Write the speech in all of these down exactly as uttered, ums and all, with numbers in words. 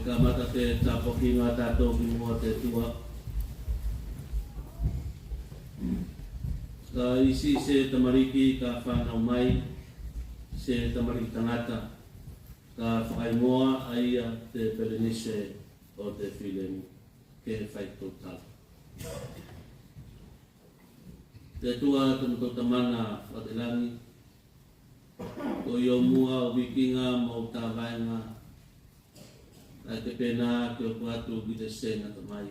Kamata te tapuakiga a tatou ki mua te Atua. Kae isi se tamaliki ka fanau mai, se tamaliki tagata, ka fakaigoa a ia te perenise o te filemu. Ke fai tou tala. Te Atua, te motou Tamana fakatelagi, ko i o mua o vikiga mo tavaega, kae ke penā ke oko atu ki te se gata mai.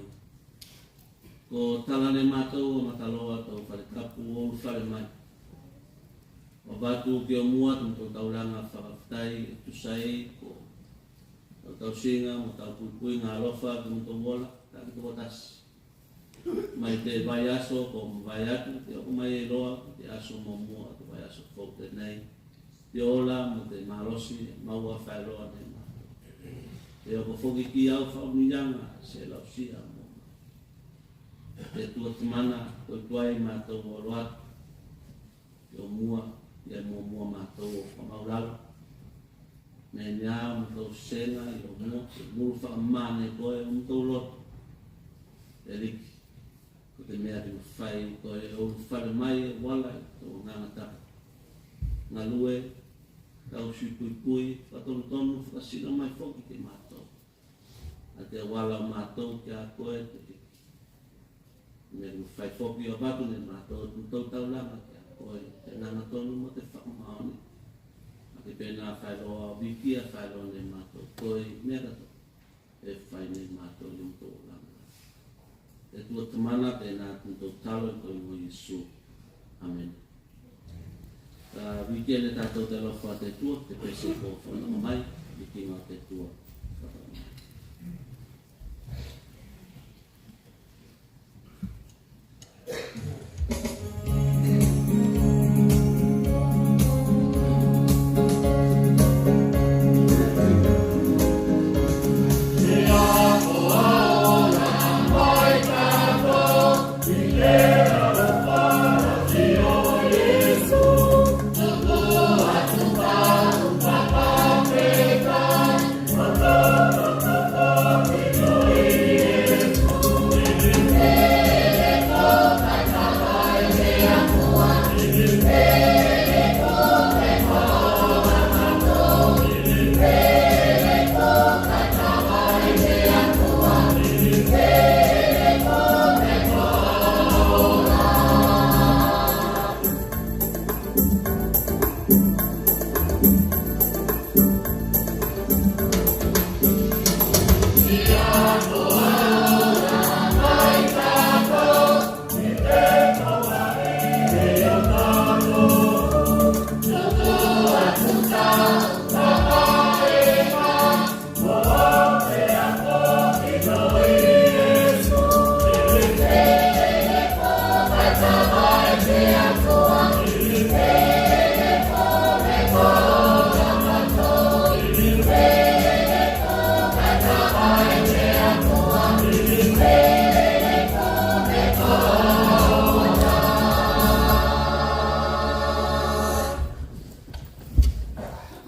Ko tala ne matou a Mataloa tou fale tapu o ulufale mai. Ko avatu ki o mua te motou taulaga fakafetai e tusa ei ko tau tausiga mo tau puipuiga alofa ki motou ola, taki tokotasi. Mai te vaiaso ko mavae atu, te oko mai eiloa, te aso muamua, te vaiaso fou tenei. Te ola mo te malosi, maua faeloa ne matou. Te oko foki ki au fakamoemoega, se lausia mo. Te Atua Tamana, ko i tuai matou olo atu. Ki o mua, ia muamua matou o fakamaulalo. Me ne a matou sega i o mua, ke mulu fakamā ne koe o matou loto. E Aliki, ko te mea ke mafai koe o ulufale mai e ala i tou Agaga Tapu. Galue, tausi puipui, fakatonutonu, fakasino mai foki ki matou. A te auala o matou ki a koe te Aliki. Me mafai foki o avatu ne matou tou taulaga ki a koe, te agaga tonu mo te fakamaoni. A ke penā faeloa o vikia faeloa ne matou koe, mea katoa e fai ne matou i o matou olaga. Te Atua Tamana, tenā tou talo i te igoa o Iesu. Amene. Ka vikia ne tatou te alofa a te Atua, te pese ko fakamaoni mai, vikiga a te Atua.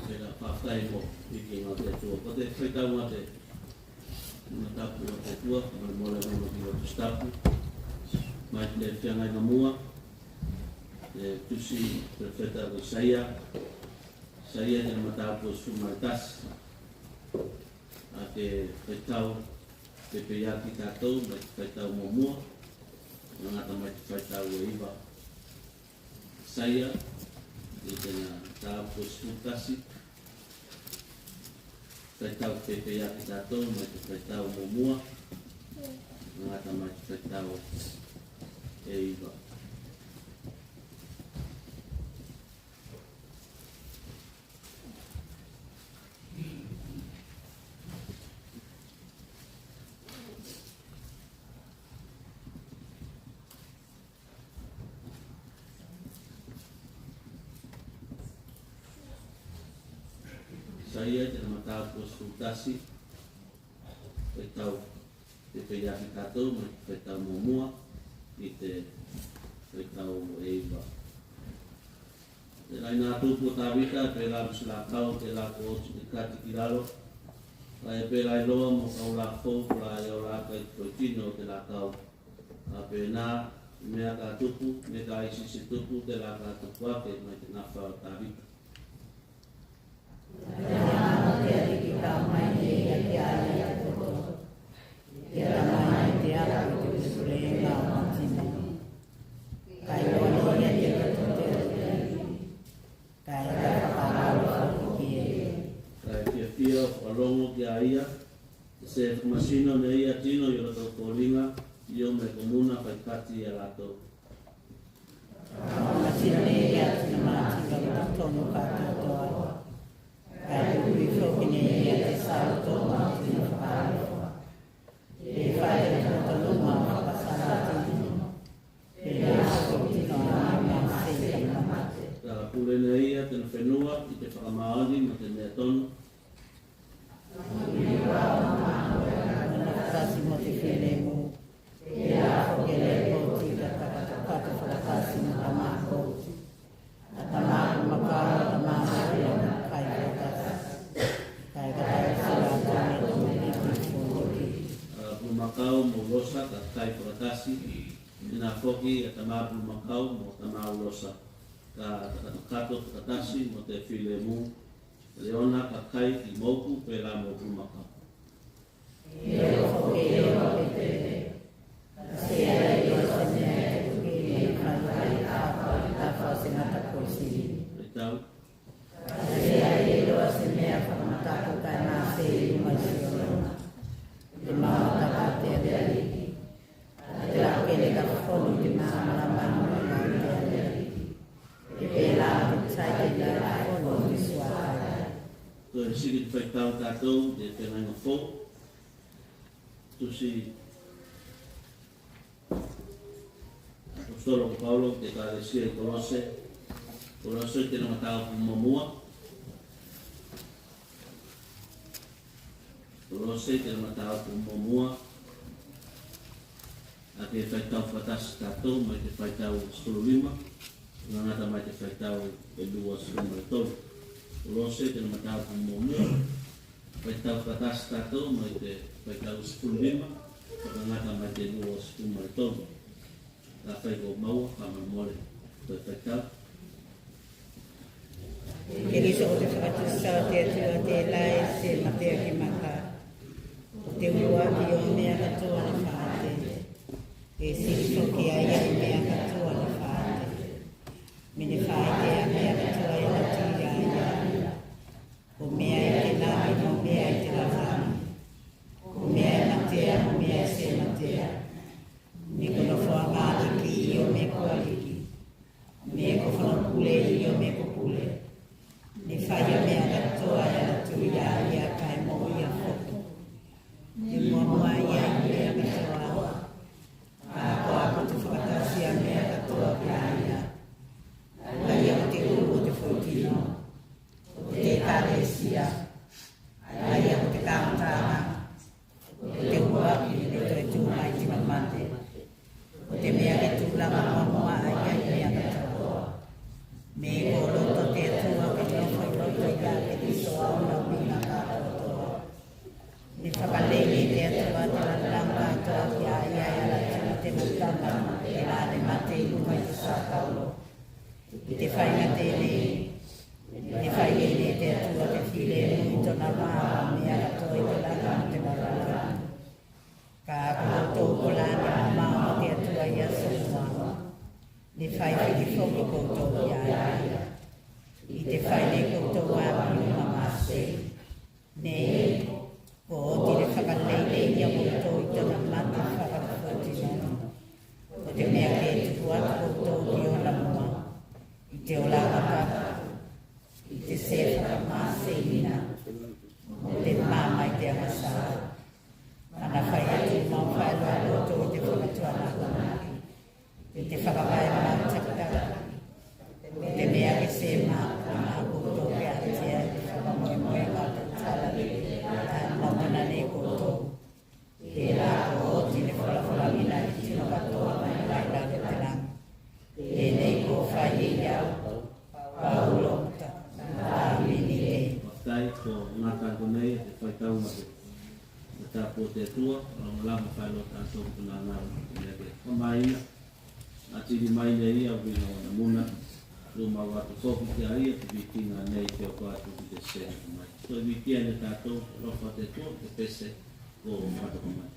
Tela, fakafetai mo vikiga a te Atua. Ko te faitauga a te matapu a te Atua, mo le mole mo ki o Tusi Tapu. Mai te Feagaiga Mua, te tusi perofeta ko Isaia. Isaia te matapu e sefulu ma le tasi. A ke faitau pepeiaki tatou, mai te faitau muamua, gata mai te faitau e iva. Isaia, i tena matapu e sefulu tasi. Faitau pepeiaki tatou, mai te faitau muamua, gata mai te faitau e iva. Isaia, tena matapu e sefulu tasi, faitau pepeiaki tatou, mai te faitau muamua ki te faitau e iva. Tela ina a tupu o Tavita, tela mo se lakau, tela ko oti te kati ki lalo. Kae pela eiloa mo kaula fou kolā e ola aka i te foitino o te lakau. Kae penā mea ka tupu, me ka isi se tupu telā ka tupu ake mai te nafa o Tavita. Te Atua o te Aliki, ka mai nei ia ki a ia te poto. Ia ka mai te Atua i te pulepulega o te tino. Kae iloa nei ia te poto o te Aliki, kae ka fakaalofa foki ki ei. Kae fiafia o fakalogo ki a ia, e se fakamasino nei ia tino i olotou foliga, io me ko muna faikati i a latou. Fakamasino nei ia tino matiga i totonu katoatoa. Kae puipui foki nei ia te sala o totonu o tino fakaalofa. E fai te tino tonu ma fakasala tino. Pela foki tino a mea masei ka mate. Ka pule nei ia tena fenua i te fakamaoni ma te mea tonu. Ona fakatasi mo te filemu. Pela foki e le koti ka katokato fakatasi mo tama koti. A tama bulumakau, a tama ulosa ka kai fakatasi. Kae ka kai fakatasi mo te filemu. A bulumakau mo ulosa ka kai fakatasi. Tenā foki a tama bulumakau mo tama ulosa ka katokato fakatasi mo te filemu. Leona ka kai ki moku pela mo bulumakau. Io foki io ke pele. Ka se a iloa se mea e tuku ki ei, ka fai a fai a fai se gata ko sili. Faitau. Ka se a iloa se mea fakamataku kae masei i luma i se olona. Te mamataka te Aliki. Te lakele ka fonu te malamalama i te Aliki. E pela te tai te la fonu te suatai. Toe siki te faitau tatou te Feagaiga Fou. Tusi Apositolo ko Paulo ki te Ekalesia i Kolose. Kolose i tena mataupu muamua. Kolose i tena mataupu muamua. A ke faitau fakatasi tatou mai te faitau sefulu lima, fakagata mai te faitau e lua sefulu ma le tolu. Kolose i tena mataupu muamua. Faitau fakatasi tatou mai te faitau sefulu lima, fakagata mai te lua sefulu ma le tolu. Kafai ko maua, fakamolemole, ko e faitau. Keliso ko te fakatusa o te Atua telā e se matea ki mata. Ko te uluaki o mea katoa ne faate. E sili foki a ia i mea katoa ne faate. Me ne faite a mea katoa e latu i a ia. Ko mea i te lagi mo mea i te lalolagi. Ko mea e matea mo mea e se matea. Me ko nofoaga Aliki io me ko Aliki. Me ko fono pule io me ko pule. Ne fai a mea katoa e latu i a ia kae mo ia foki. Ne muamua ia i mea katoa. A ko a ko te fakatasi a mea katoa ki a ia. A ia ko te ulu o te foitino. Ko te Ekalesia. A ia ko te kaugataga. Ko te uluaki ne toe tu mai tino mate. Ko te mea ke tulaga muamua a ia i mea katoa. Me ko loto te Atua ke nofo i loto i a Keliso a ona uiga katoatoa. Ne fakalei ei te Atua te lalolagi katoa ki a ia e latu i te matagi, telā ne mate i luga i te satauro. I te faiga tenei, ne fai ei ne te Atua te filemu i tona va a mea katoa i te lagi mo te lalolagi. Kae ko koutou kolā ne mamao mo te Atua i aso mua, ne fai fiti foki koutou ki a ia. I te fai ne koutou a mea masei. Nei, ko oti ne fakalei ei a koutou i tona mate fakafotino. Ko te mea ke tuku atu koutou ki ola mua, i te olaga papa, i te se fakamaseina, mo te mama i te agasala. Ana fai atu mau faeloa loto i te fakatuanaki, i te fakavae mau takitaki, mo te mea Gata konei e te faitau ma te, ma te tapu o te Atua, o lona lava fai lo tatou ko na na o te mea ke kamaina. Atili mai nei ia uiga o na muna, luma o atu koki ki a ia te vitiga nei te oko atu ki te sega mai. Ko vitia ne tatou, alofa o te Atua, te pese ko fakatoka mai.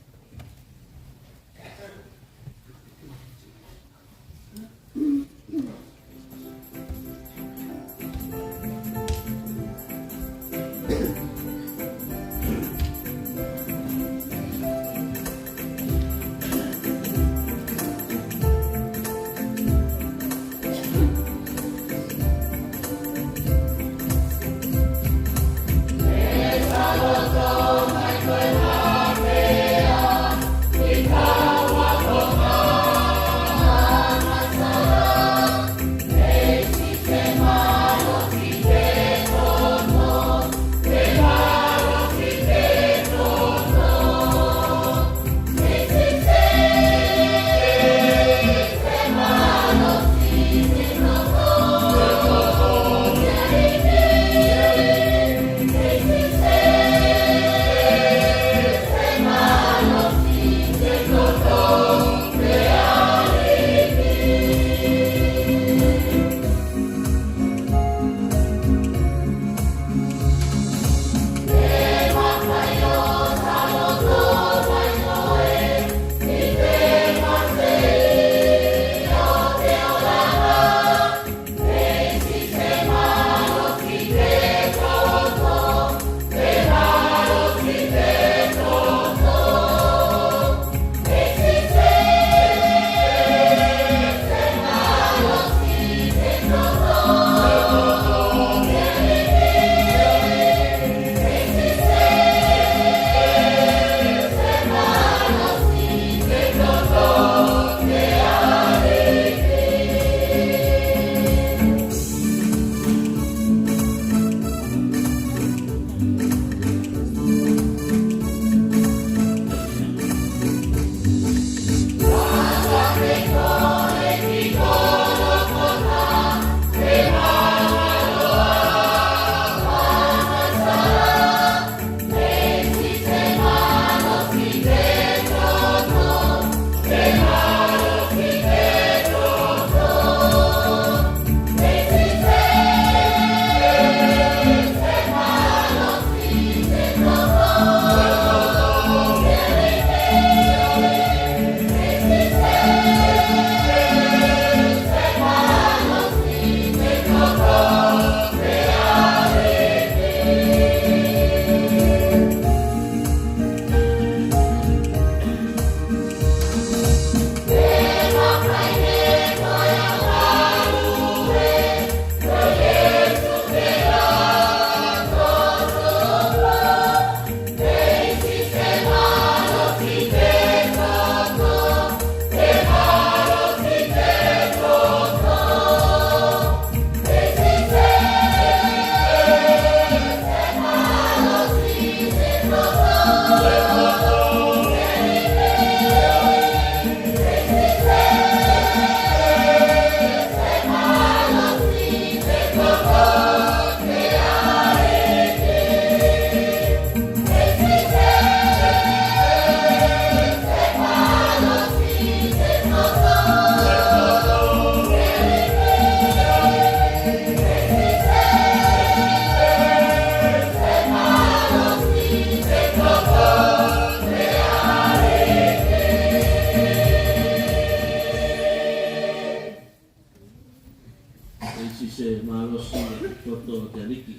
E isi se malosi a te toto o te Aliki,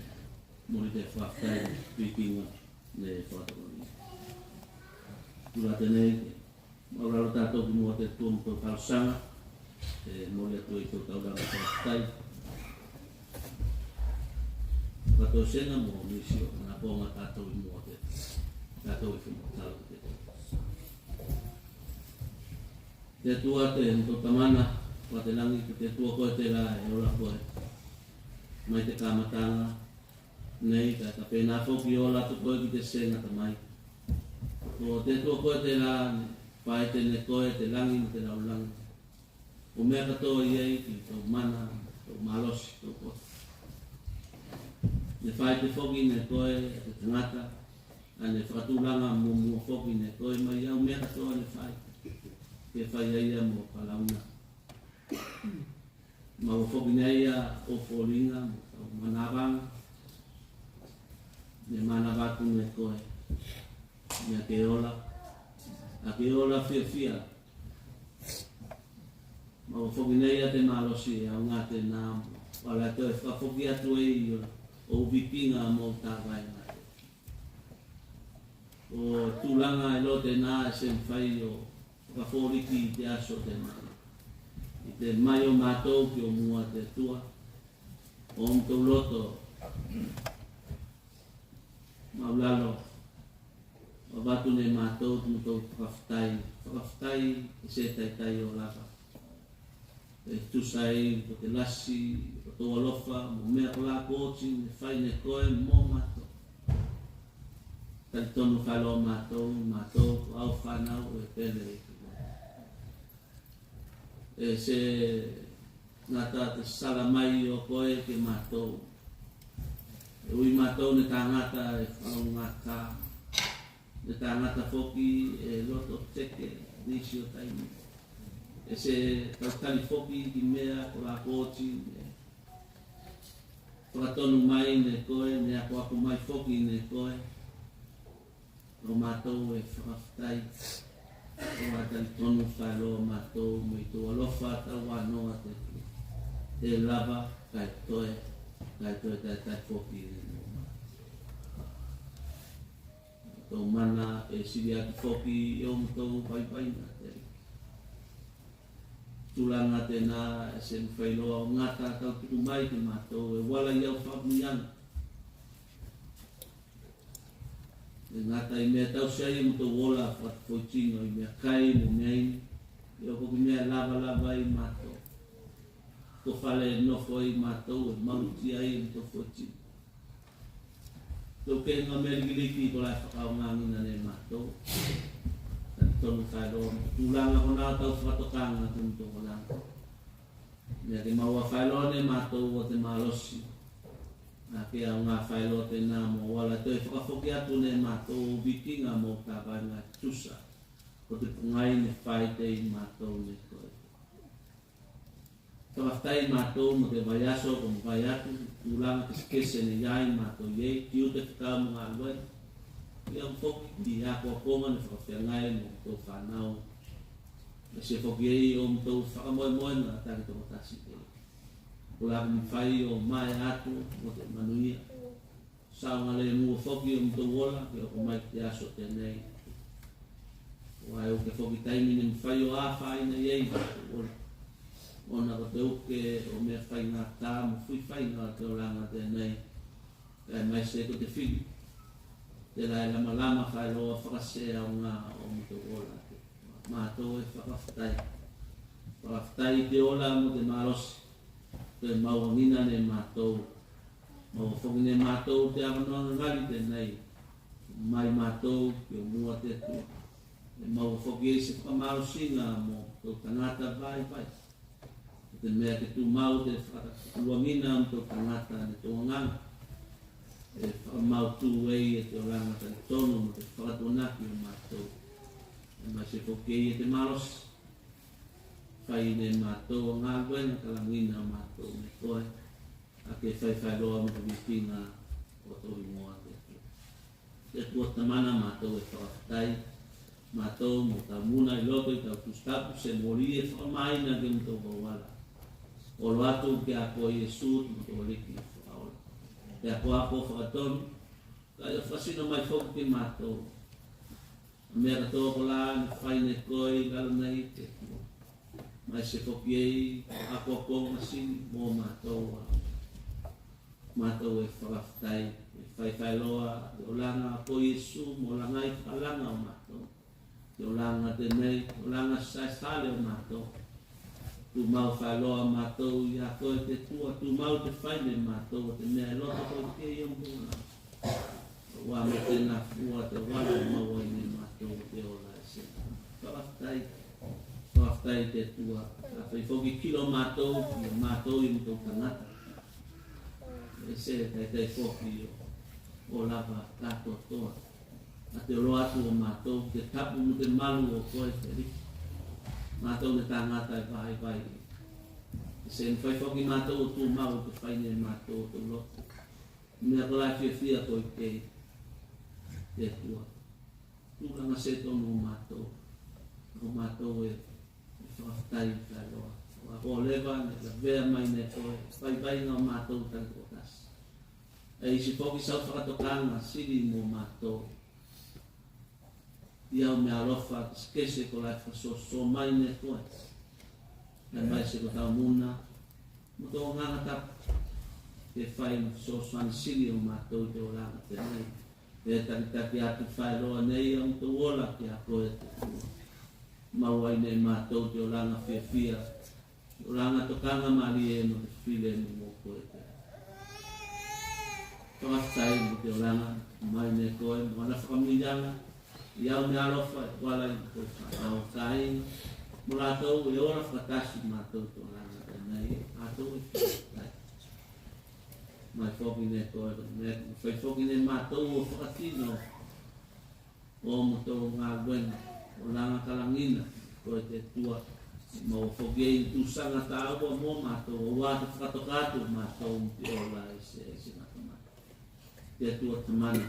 moli te fakafetai vikiga ne fakatoka mai. Tula tenei, maulalo tatou ki mua o te Atua mo tou kalosaga, e moli atu ei tou taulaga fakafetai. Fakatoesega mo nisi o anapoga tatou i mua o te, tatou i fumau talo ki te Atua. Te Atua te motou Tamana, ko te lagi, ko te Atua koe telā e ola koe. Mai te kamataga nei, kae ka penā foki e ola atu koe ki te sega mai. Ko te Atua koe telā ne faetene koe te lagi mo te lalolagi. Ko mea katoa i ei ki tou mana, tou malosi, tou poto. Ne faite foki ne koe a te tagata, a ne fakatulaga muamua foki ne koe mai au mea katoa ne fai, ke fai a ia mo palauna. Maua foki ne ia ou foliga mo tau manavaga. Ne manava atu ne koe, ia ke ola, a ke ola fiafia. Maua foki ne ia te malosi e aoga tenā mo ala e toe fakafoki atu ei o, o vikiga mo tavaega. O tulaga e loa tenā e se mafai o fakafoliki i te aso tenā. I te mai o matou ki o mua te Atua, o motou loto maulalo, avatu ne matou te motou fakafetai, fakafetai e se taitai o lava. E tusa ei ko te lasi o tou alofa mo mea kolā ko oti ne fai ne koe mo matou. Talitonu faeloa matou, matou ko au fanau e pele i te koe. E se gata te sala mai o koe ke matou. E ui matou ne tagata e fakaugaka, ne tagata foki e loto teke nisi o taimi. E se tautali foki ki mea kolā ko oti, e fakatonu mai ne koe, ne akoako mai foki ne koe. O matou e fakafetai. O a talitonu faeloa matou mo i tou alofa tauanoa te Atua. E lava, kae toe, kae toe taetae foki ne mo matou. Tou mana e sili atu foki i o matou vaivaiga te Aliki. Tulaga tenā e se mafai loa o gata tau tuku mai ki matou e ala i au fakamuiaga. E gata i mea tausi ai o matou ola fakatafoitino i meakai mo mea inu. Ia ko ki mea lavalava i matou. Ko fale e nofo ai matou e malutia ai o matou foitino. Tou kega mea likiliki kolā e fakaaogagina ne matou. Talitonu faeloa mo tulaga konā o tau fakatokaga ki motou olaga. Mea ke maua faeloa ne matou o te malosi. A ke aoga faeloa tenā mo ala e toe fakafoki atu ne matou o vikiga mo tavaega e tusa ko te pogai ne faite i matou ne koe. Fakafetai matou mo te vaiaso ko mavae atu, tulaga kesekese ne i ai matou i ei, tiute fekau mo galuega. Ia foki i akoakoga ne fakafeagai mo tou fanau. Maise foki ei o motou fakamoemoega takitokotasi ei. Kolā ko mafai o maea atu mo te manuia. Saogalemu foki o motou ola ke oko mai ki te aso tenei. Ua e uke foki taimi ne mafai o afaina i ei motou ola. Ona ko te uke o mea faigata mo fuifaiga o te olaga tenei. Kae maise ko te fili. Telā e lamalama faeloa fakasea o ga o motou ola. Matou e fakafetai. Fakafetai i te ola mo te malosi. Toe mauagina ne matou. Maua foki ne matou te avanoa gali tenei. Mai matou ki o mua te Atua. E maua foki ei se fakamalosiga mo tou tagata vaivai. Ko te mea ke tumau te fakatakuagina mo tou tagata ne tou Agaga. E fakamautu ei e te olaga talitonu mo te fakatuanaki o matou. E maise foki ei e te malosi. Fai ne matou a galuega kalagina o matou ne koe. A ke fai faeloa mo te vikiga o tou igoa te Atua. Te Atua Tamana, matou e fakafetai. Matou mo tau muna i loto i tau Tusi Tapu se moli e fakamaina ke motou vauala. Olo atu ki a koe Iesu te motou Aliki Fakaola. Te akoako fakatonu, kae fakasino mai foki ki matou a mea katoa kolā ne fai ne koe i lalo nei te Atua. Maise foki ei akoakoga sili mo matou a. Matou e fakafetai, e fai faeloa te olaga a koe Iesu mo olaga i fakalaga o matou. Te olaga tenei, te olaga saesale o matou. Tumau faeloa matou i a koe te Atua, tumau te fai ne matou o te mea e loto koe ki ei o motou olaga. Ua mo tena fua te olaga e maua i ne matou te ola e se. Fakafetai, fakafetai te Atua. Kafai foki kilo matou, ki matou i motou tagata. E Se taitai foki o, o lava katoatoa. A te olo atu o matou ki te tapu mo te malu o koe te Aliki. Matou ne tagata e vaivai. Se ne fai foki matou o tumau ke fai ne matou o tou loto. Mea kolā e fiafia koe ki ei, te Atua. Tulaga se tonu o matou. O matou e, e fakafetai faeloa. Ko leva ne lavea mai ne koe vaivaiga o matou talitokotasi. E isi foki sau fakatokaga sili mo matou. I au meaalofa kesekese kolā e fakasoasoa mai ne koe. Ae maise ko tau muna mo tou Agaga Tapu ke fai ma fesoasoani sili o matou i te olaga tenei. E takitaki atu faeloa nei au tou ola ki a koe te Atua. Maua ne matou te olaga fiafia, olaga tokaga malie mo te filemu mo koe te. Fakafetai mo te olaga mai ne koe mo ana fakamanuiaga. I au meaalofa e koala i koe fanau, kāiga mo latou e ola fakatasi matou te olaga tenei. Matou e fakafetai. Mai foki ne koe, me fai foki ne matou o fakatino o matou galuega, olaga kalagina, koe te Atua. Maua foki ei tusaga tāua mo matou, auā te fakatoka atu o matou mo te ola e se, e se gata mai. Te Atua Tamana,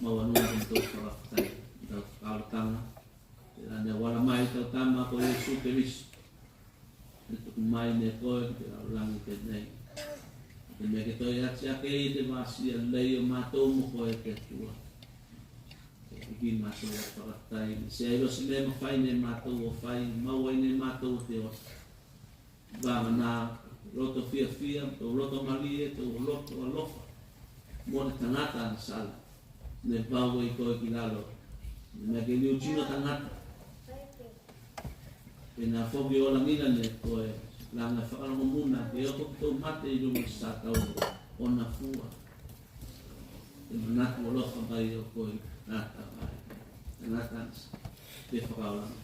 maua loa matou fakafetai, tau fakaalotaga, telā ne auala mai tau Tama ko Iesu Keliso. E tuku mai ne koe ki te lalolagi tenei. Te mea ke toe ati ake i te vasia lei o matou mo koe te Atua. E piki matou e fakafetai, se ai loa se mea e mafai ne matou o fai, maua i ne matou te ola. Vagana, loto fiafia, tou loto malie, tou loto alofa. Mo te tagata agasala. Ne vau ei koe ki lalo. Ne ke liutino tagata. Penā foki o lagina ne koe, laga fakalogomuna, ke oko ki tou mate i luga i te satauro, ona fua. Te manatu alofa mai o koe, tagata mai. Tagata agasala. Te fakaolaga.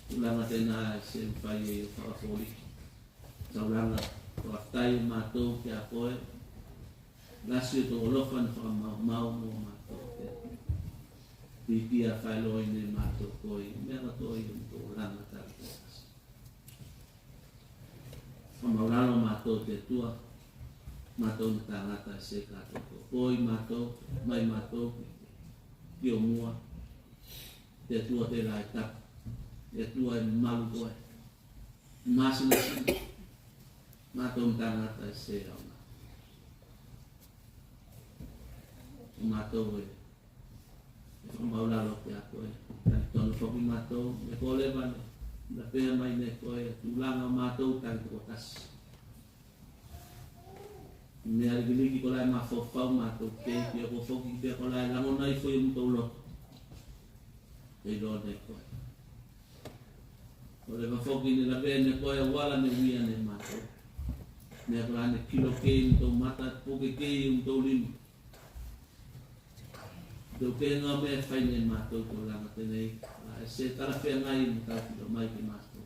Tulaga tenā e se mafai ei o fakafoliki. Taulaga, fakafetai matou ki a koe. Lasi o tou alofa ne fakamaumau mo matou te. Pikia faeloa i ne matou koe, mea katoa i o matou olaga talitokotasi. Fakamaulalo matou te Atua, matou ne tagata e se katoatoa. Koe i matou, mai matou, ki o mua, te Atua telā e tapu, te Atua e malu koe. Masinasina. Matou ne tagata e se aoga. Matou e, e fakamaulalo ki a koe. Talitonu foki matou, e ko leva ne lapea mai ne koe, tulaga o matou talitokotasi. Mea likiliki kolā e mafaufau matou ki ei, pia ko foki pea kolā e lagona ifo i o matou loto. Te iloa ne koe. Ko leva foki ne lavea ne koe auala ne uia ne matou. Mea kolā ne kilo ki ei o matou mata, puke ki ei o matou lima. Tou ke gau mea e fai ne matou tulaga tenei, a e se talafeagai mo tau kilo mai ki matou.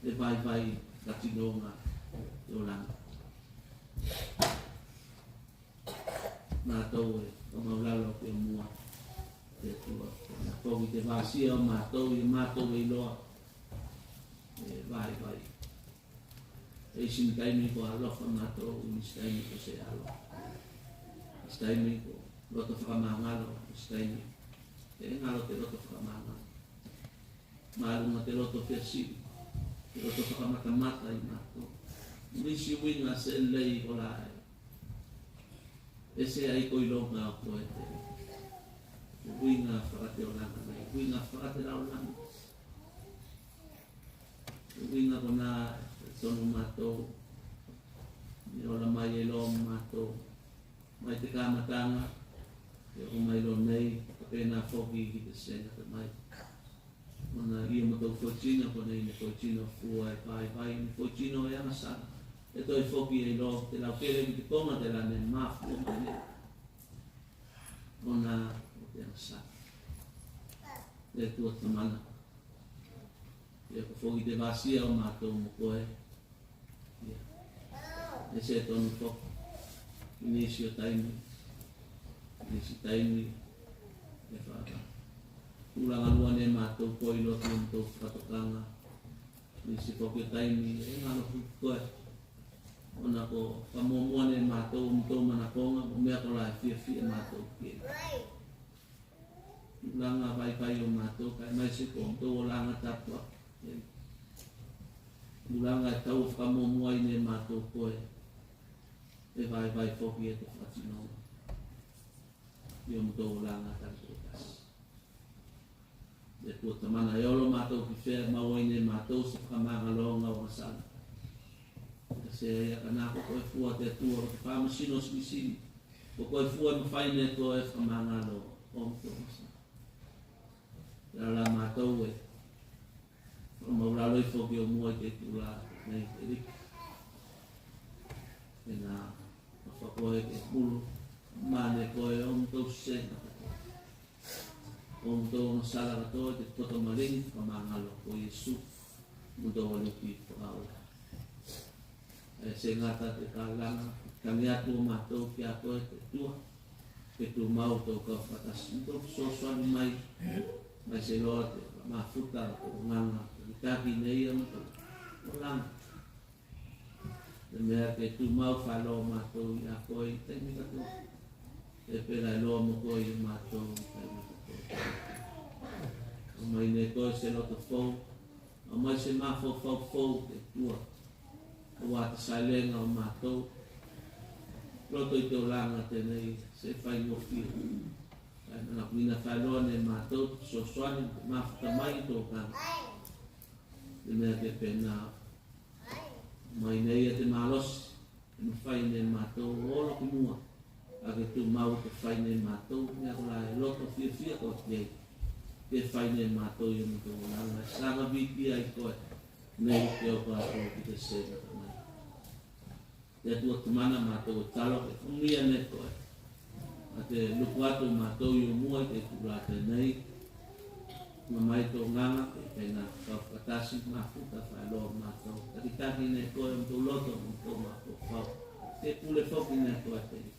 E vaivai ka tinoga te olaga. Matou e fakamaulalo ki o mua. Te Atua, na foki te vasia o matou, i matou e iloa. E vaivai. E isi taimi ko alofa matou, isi taimi ko se alofa. Isi taimi ko loto fakamagalo, isi taimi e galo te loto fakamagalo. Maluga te loto fesili, te loto fakamatamata i matou. Isi uiga se lei kolā e. E se ai ko iloga o koe te. Uiga fakate olaga nei, uiga fakate lalolagi. Uiga konā e tonu matou. Ne ola mai e loa matou. Mai te kamataga. E oko mai loa nei, ka penā foki ki te sega te mai. Ona i o matou foitino, konei ne foitino fua e vaivai, ne foitino e agasala. E toe foki ei loa te laukele ki te koga telā ne mafua mai nei. Ona o te agasala. Te Atua Tamana. Ia ko foki te vasia o matou mo koe. Ia. E se tonu foki i nisi o taimi, nisi taimi e fata. Tulaga lua ne matou koe i loto i matou fakatokaga. Nisi foki o taimi e galo foki koe. Ona ko fakamuamua ne matou o matou manakoga mo mea kolā e fiafia matou ki ei. Tulaga vaivai o matou, kae maise ko matou olaga tapuaki. Tulaga e tau fakamuamua i ne matou koe. E vaivai foki e te fakatinoga i o matou olaga takitasi. Te Atua Tamana, e olo matou ki fea e maua i ne matou se fakamagaloga o agasala. Ka se ia kanako koe fua te Atua o te fakamasino silisili. Ko koe fua e mafai ne koe e fakamagalo o matou agasala. Ia la matou e fakamaualalo ifo ki o mua i te itula nei, te Aliki. Ina, alofa koe ke pulu ma ne koe o matou sese katoa, o matou agasala katoa i te toto maligi fakamagalo ko Iesu, matou Aliki fakaola. E se gata te kalaga, kagi atu o matou ki a koe te Atua, ke tumau tou kau fakatasi, tou fesoasoani mai, maise loa te mafuta o tou Agaga, ke takitaki ne ia matou olaga. Te mea ke tumau faeloa matou i a koe i taimi katoa. E pelā e loa mo koe i a matou i taimi katoa. Aumai ne koe se loto fou, aumai se mafaufau fou te Atua. Auā te saelega o matou loto i te olaga tenei se faigofie. Kae manakoina faeloa ne matou te fesoasoani, te mafuta mai i tou Agaga. Te mea ke penā, mai ne ia te malosi e mafai ne matou o olo ki mua, a ke tumau ke fai ne matou mea kolā e loto fiafia koe ki ei. Ke fai ne matou i o matou olaga e saga viti ai koe nei ke oko atu ki te sese katoa mai. Te Atua Tamana, matou e talo ke famuia ne koe a te luku atu o matou i o mua i te itula tenei. Aumai tou Agaga ke penā kau fakatasi, mafuta faeloa matou, takitaki ne koe o matou loto, o matou mafaufau. Ke pule foki ne koe te Aliki.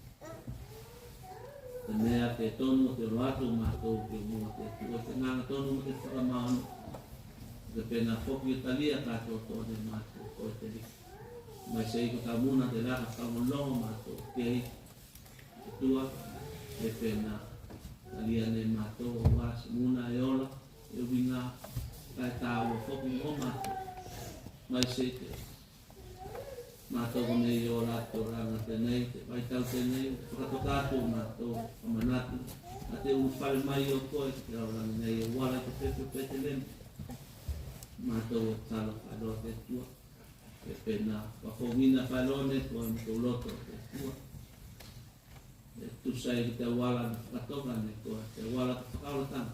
Te mea ke tonu o te olo atu o matou ki o mua te Atua, te Agaga tonu mo te fakamaoni. Ke penā foki o talia katoatoa ne matou koe te Aliki. Maise i ko ta muna te laka fakalogologo matou ki ei. Atua, e penā talia ne matou auā se muna e ola, e uiga, kae tāua foki mo matou. Maise i te matou konei o la te olaga tenei, te vaitau tenei, fakatoka atu o matou fakamanatu a te ulufale mai o koe ki te lalolagi nei, e auala i te pepe o Petelema. Matou e talo faeloa te Atua, e penā fakafouina faeloa ne koe o matou loto te Atua. E tusa i te auala ne fakatoka ne koe, te auala te fakaolataga.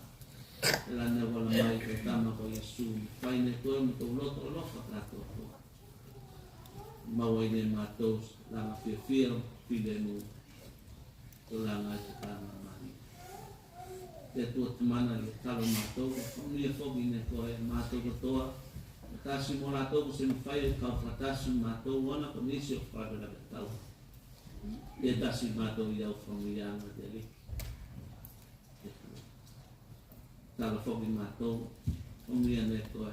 Tela ne auala mai ko Tama ko Iesu, ne fai ne koe o matou loto alofa katoatoa. Maua i ne matou se laga fiafia o filemu, tulaga i te Tamana Malie. Te Atua Tamana, ia talo matou, famuia foki ne koe matou katoa, e tasi mo latou ko se mafai o kau fakatasi matou ona ko nisi o fakalavelave tau. Ia tasi matou i au famuiaga te Aliki. Talo foki matou, famuia ne koe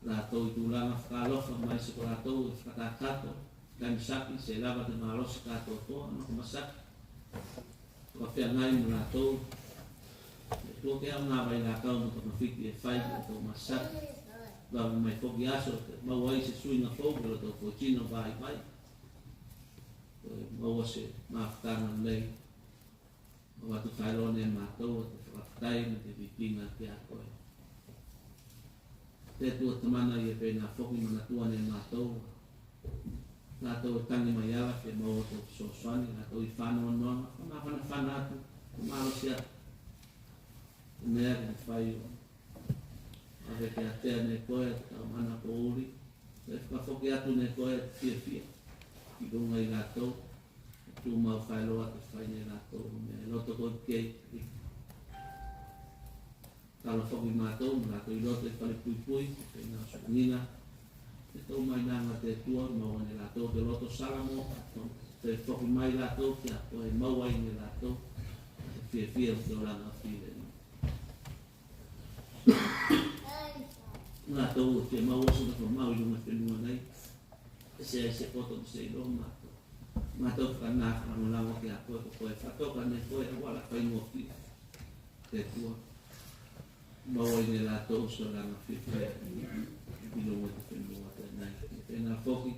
latou i tulaga fakaalofa, maise ko latou e fakakakato, kae masaki, se lava te malosi katoatoa, ona ko masaki. Fakafeagai mo latou. E tuku ke au gavailakau mo togafiti e fai ki latou masaki. Vave mai foki aso ke maua ai se suiga fou ki loto o tou tino vaivai. Ko e maua se mafutaga nei. Avatu faeloa ne matou a te fakafetai mo te vikiga ki a koe. Te Atua Tamana, ia penā foki manatua ne matou latou e tagi mai ala ke maua tou fesoasoani, latou i fanoanoaga, fanafanafana atu, malosi atu. Te mea ke mafai o ave ke atea ne koe a te tau mana ko uli, e fakafoki atu ne koe a te fiafia i luga i latou. Tumau faeloa ke fai ne latou mea e loto koe ki ei. Talo foki matou mo latou i loto i falepuipui, ke fai na sugina. Te tou mainaga te Atua, maua ne latou te loto sala mo katou. Te foki mai latou ki a koe, maua ne latou te fiafia o te olaga filemu. Latou o te maua sona famau i luga fenua nei. E se, e se poto, e se iloa matou. Matou fakana, fakalagolago ki a koe, ko koe fakatoka ne koe auala faigofie. Te Atua, maua ne latou se olaga fiafia i luga te fenua tenei. Tena foki,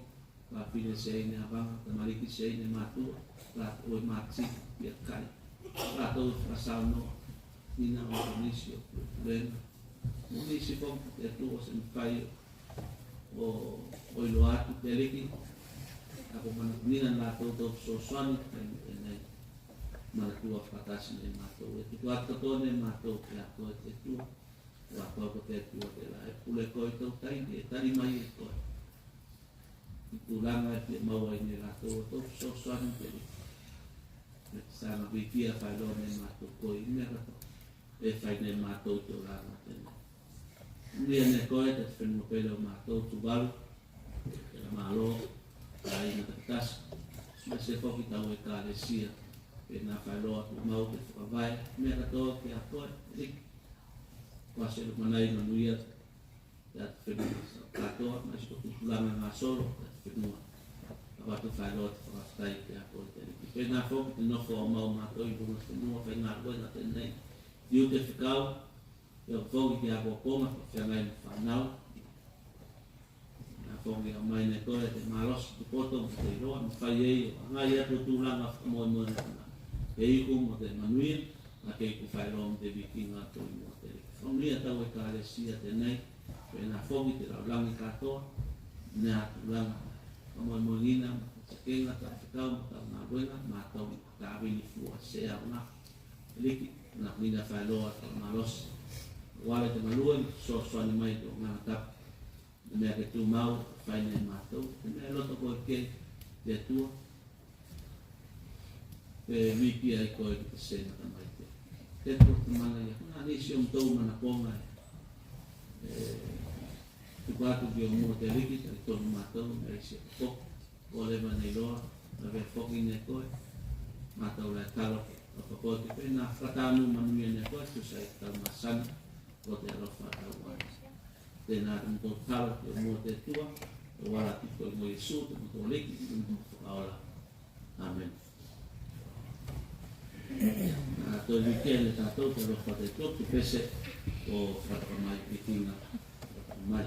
fafine seai ne avaga, tamaliki seai ne matua, latou e matiti, ia kai. Latou e fakasaunoa, ina o nisi o pulega. Mo nisi foki te Atua se mafai o, o iloa atu te Aliki. Kae ko manatunina ne latou tou fesoasoani, tenei. Manatua fakatasi ne matou, e tuku atu katoa ne matou ki a koe te Atua. Ua koe ko te Atua tela e pule koe tou taimi, e tali mai e koe. I tulaga e fia maua ne latou tou fesoasoani te Aliki. Me te saga vikia faeloa ne matou koe i mea katoa e fai ne matou te olaga tenei. Manuia ne koe te fenua pele o matou Tuvalu, tela malo, aiga takitasi, maise foki tau ekalesia. Tena faeloa tumau te fakavae mea katoa ki a koe, Aliki. Ko se lumanai manuia te atufenua katoa, maise ko tupulaga gasolo te atufenua. Avatu faeloa te fakafetai ki a koe te Aliki. Tena foki te nofo o mau matou i luga fenua, faigaluega tenei. Tiute fekau, ia foki ki a kokoga, ko feagai mo fanau. Ia foki a mai ne koe te malosi, te poto mo te iloa, mo fai ei o agai atu tulaga fakamoemoega. Te iku mo te manuia, a te iku faeloa mo te vikiga atu i mua te Aliki. Manuia tau ekalesia tenei, penā foki te lalolagi katoa, ne a tulaga fakamoemoegina, mo te takega, tau fekau, mo tau galuega, matou i tavini fua se aoga. Aliki, manatunina faeloa tau malosi. Auala i te galue, fesoasoani mai i tou Agaga Tapu. Te mea ke tumau, fai ne matou, te mea e loto koe ki ei, te Atua. Pe vikia i koe ki te sega tamaite. Te Atua Tamana, ia, na nisi o matou manakoga e tuku atu ki o mua te Aliki, talitonu matou, me isi a popo. Ko leva nei loa, lavea foki ne koe. Matou la e talo, ka ko te penā fakatanu manuia ne koe, tusa i tau masani, ko te alofa tau ai. Tenā te motou talo ki o mua te Atua, te auala i koe mo Iesu, te motou Aliki, te motou Fakaola. Amene. Na toe vikia ne tatou te alofa te Atua, te pese o Fakatoka Mai, vikiga Fakatoka Mai.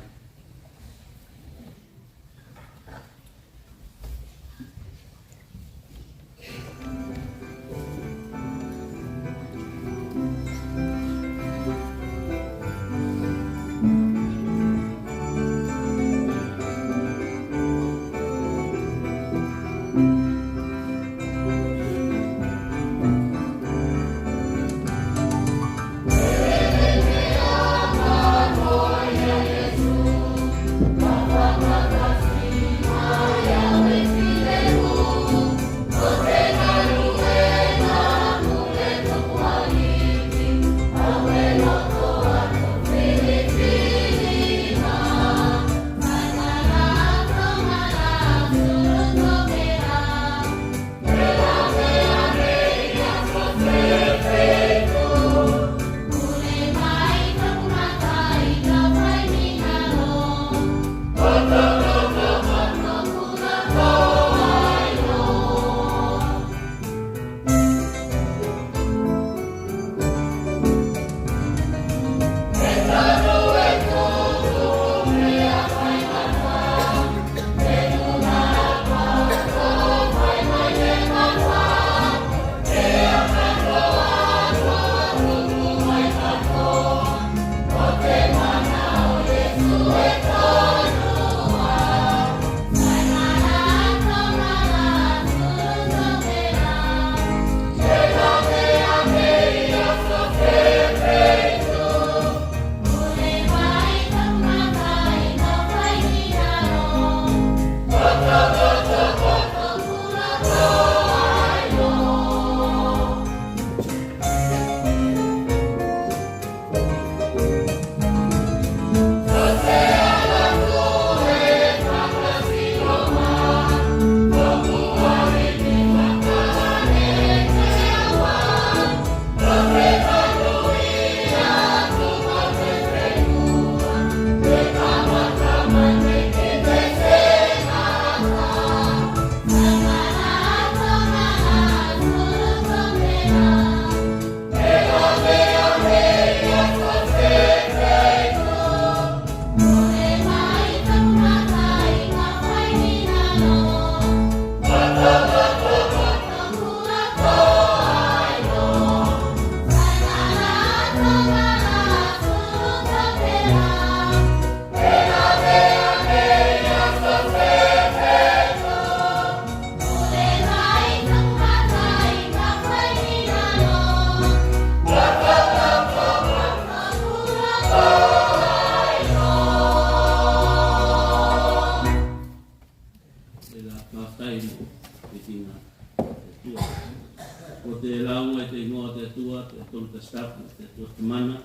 Ko te lauga i te igoa o te Atua, te Tolu Tasi Tapu, te Atua Tamana,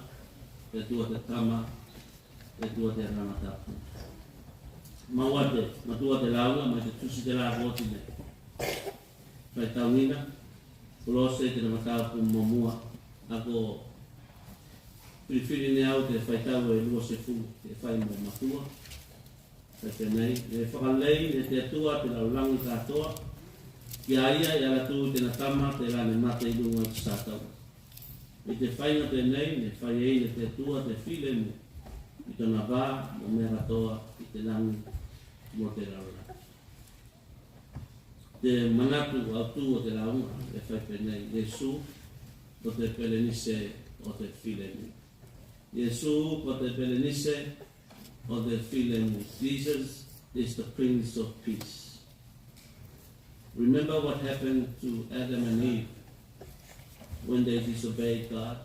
te Atua te Tama, te Atua te Agaga Tapu. Maua te matua te lauga mai te tusi telā ko oti nei. Faitauina, Kolose i tena mataupu muamua, a ko filifili ne au te faitau e luasefulu, e fai mo matua. Fai penei: Ne fakalei ne te Atua te lalolagi katoa ki a ia e ala tu i tena Tama telā ne mate i luga i te satauro. I te faiga tenei ne fai ei ne te Atua te filemu i tona va mo mea katoa i te lagi mo te lalolagi. Te manatu autu o te lauga e fai penei: Iesu ko te pelenise o te filemu. Iesu ko te pelenise o te filemu. Jesus is the Prince of Peace. Remember what happened to Adam and Eve when they disobeyed God.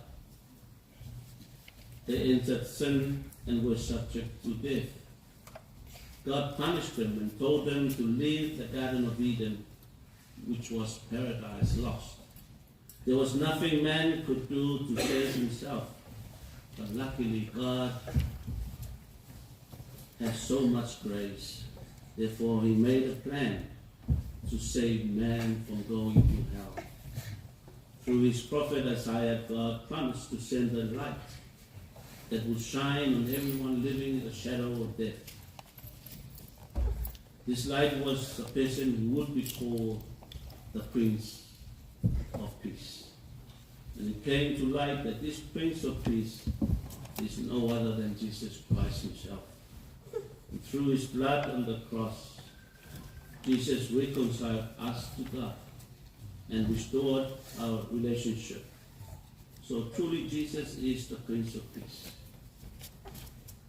They entered sin and were subject to death. God punished them and told them to leave the Garden of Eden, which was paradise lost. There was nothing man could do to save himself, but luckily God has so much grace. Therefore, he made a plan to save man from going to hell. Through his prophet Isaiah, God promised to send a light that would shine on everyone living in the shadow of death. This light was a person who would be called the Prince of Peace. And it came to light that this Prince of Peace is no other than Jesus Christ himself. And through his blood on the cross, Jesus reconciled us to God and restored our relationship. So truly, Jesus is the Prince of Peace.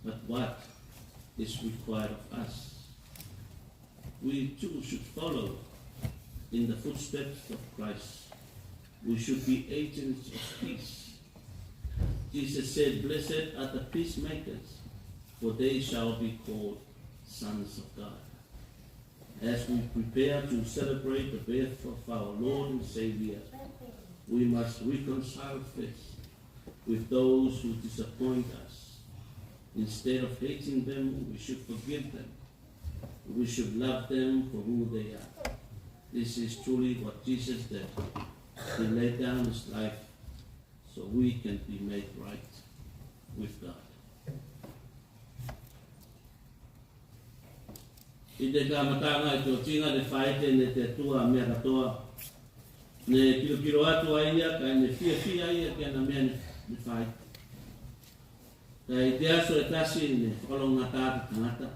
But what is required of us? We too should follow in the footsteps of Christ. We should be agents of peace. Jesus said, "Blessed are the peacemakers, for they shall be called sons of God." As we prepare to celebrate the birth of our Lord and Savior, we must reconcile first with those who disappoint us. Instead of hating them, we should forgive them. We should love them for who they are. This is truly what Jesus did. He laid down his life so we can be made right with God. I te kamataga i te otiga ne faite ne te Atua mea katoa. Ne kilokilo atu a ia, kae ne fiafia a ia ki ana mea ne, ne faite. Kae i te aso e tasi ne fakalogogata te tagata.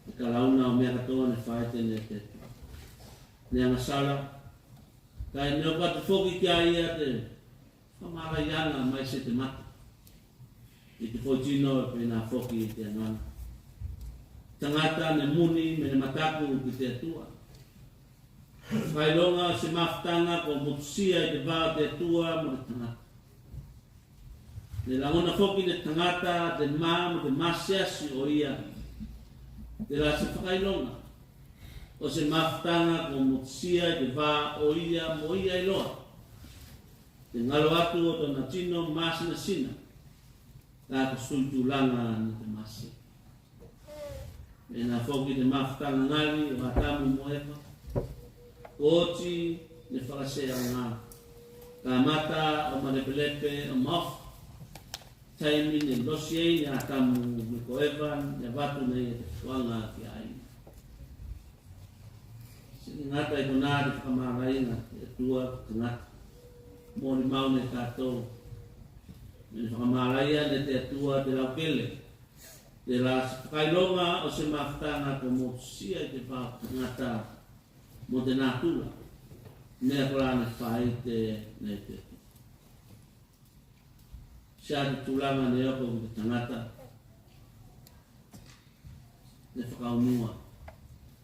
Te kalauna o mea katoa ne faite ne te Atua. Ne agasala, kae ne oko atu foki ki a ia te fakamalaiaga mai se te mata. I te foitino e penā foki i te agaga. Tagata ne muni me ne mataku ki te Atua. Fakailoga o se mafutaga ko motusia i te va o te Atua mo te tagata. Ne lagona foki ne tagata te ma mo te masiasi o ia. Tela se fakailoga o se mafutaga ko motusia i te va o ia mo ia iloa. Te galo atu o tona tino masinasina, kae ko suitulaga ne te masi. Penā foki te mafutaga gali o Atamu mo Eva. Ko oti ne fakaseaga. Kamata o malepelepe o maofa. Taimi ne losi ei ne Atamu me ko Eva ne avatu nei e te fuaga ki a ia. Sini gata i konā te fakamalaiga te Atua ki tagata. Molimau ne tatou. Me ne fakamalaia ne te Atua te laukele. Tela se fakailoga o se mafutaga ko motusia i te va o tagata mo te natura. Mea kolā ne faite ne te Atua. Se a te tulaga ne oko ki te tagata ne fakaunua.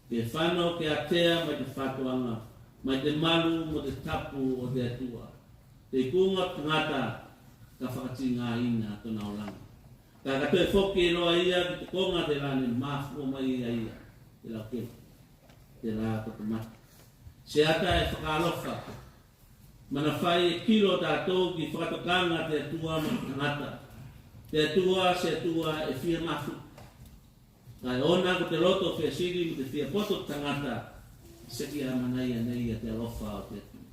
Ke fano ke atea mai te fatoaga, mai te malu mo te tapu o te Atua. Te ikuga o tagata ka fakatigaina tona olaga. Ka ka toe foki eiloa ia ki te koga tela ne mafua mai a ia, te laukele, tela ko te mate. Se ata e fakaalofa Manafai e kilo tatou ki fakatokaga te Atua ma te tagata. Te Atua se Atua e fia mafuta. Kae ona ko te loto fia sili mo te fia poto o te tagata, seki amanaia nei ia te alofa o te Atua.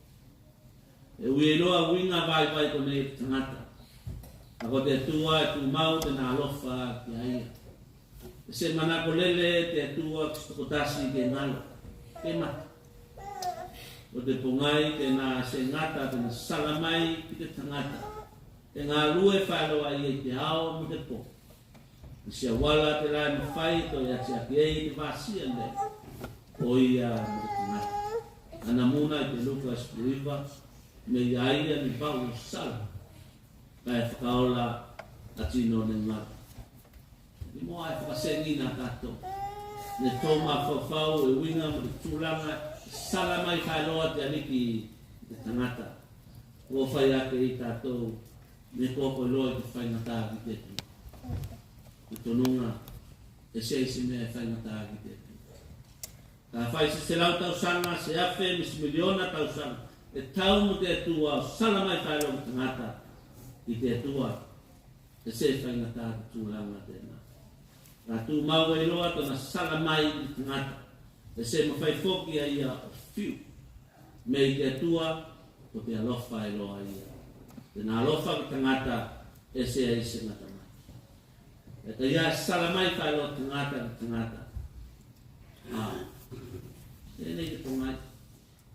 E ui eiloa uiga vaivai konei o te tagata. A ko te Atua e tumau tena alofa ki a ia. E se manako lele te Atua ki se tokotasi ke galo, ke mate. Ko te pogai tena se gata tena sala mai ki te tagata. E galue faeloa ia i te ao mo te po. I se auala telā e mafai toe atiaki ei te vasia nei, o ia mo te tagata. Anamuna i te Luka sefulu iva, me i a ia ne vau o sala, kae fakaola a tino ne galo. Ni moa e fakasegiina tatou ne to mafaufau e uiga mo te tulaga e sala mai faeloa te Aliki i te tagata. Ko fai ake i tatou ne ko oko loa i te faigata ki te Atua. Ko tonuga e se isi mea e faigata ki te Atua. Kafai se selau tausaga, se afe, me se miliona tausaga, e tau mo te Atua o sala mai faeloa ki tagata, ki te Atua. E se faigata te tulaga tena. Ka tumau eiloa tona sala mai ki tagata. E se mafai foki a ia o fiu. Me i te Atua, ko te alofa eiloa ia. Tena alofa ki tagata, e se ai se gata mai. E kaia e sala mai faeloa tagata ki tagata. A. Tenei te pogai.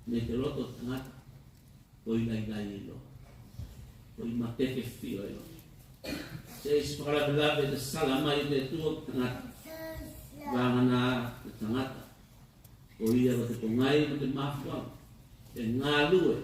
Me te loto o tagata. Koi lailai eiloa. Koi makeke fio eiloa. Se isi fakalavelave te sala mai o te Atua ki tagata. Vagana te tagata. Ko ia ko te pogai mo te mafuaga. E galue